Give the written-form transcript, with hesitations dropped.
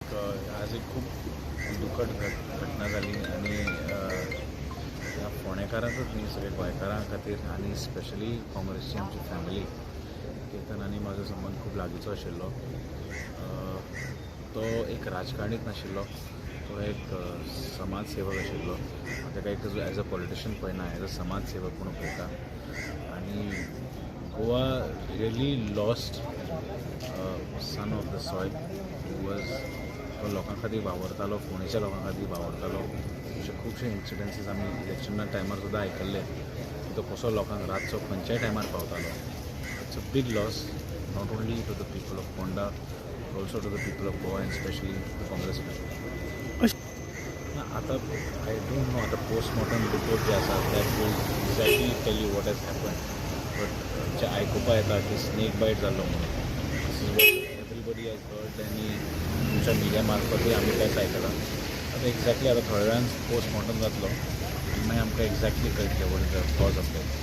एक आज एक खूब दुखद घटना जाली आनी ह्या फोंडेकारांकूच न्ही, सगळे गोंयकारां खातीर आनी स्पेशली काँग्रेसची आमची फॅमिली. केतन आनी म्हाजो संबंद खूब लागींचो आशिल्लो. तो एक राजकारणीच नाशिल्लो, तो एक समाज सेवक आशिल्लो. हांव ताका एक एज अ पॉलिटिशन पळयना, एज अ समाज सेवक म्हणून पळयता. आनी Goa really lost son of the soil who was, तो लोकां खातीर वावरतालो, फोंडेच्या लोकां खातीर वावरतालो. अशे खुबशे इन्सिडन्सीस आमी इलेक्शना टायमार सुद्दां आयकल्ले की तो कसो लोकांक रातचो खंयच्याय टायमार पावतालो. It's a big loss not only to the people of Ponda, also to the people of Goa and specially the Congress people. ना, आतां I don't know. आतां पोस्टमॉर्टम रिपोर्ट जे आसा, that will exactly tell you what has happened, but जे आयकुपा येता की snake बायट जाल्लो म्हणून. This is what everybody has heard आनी तुमच्या मिडिया मार्फतूय आमी तेंच आयकलां. आतां एक्झॅक्टली आतां थोड्या वेळान पोस्टमॉर्टम जातलो आनी मागीर आमकां एक्झॅक्टली कळटलें what is the cause of death.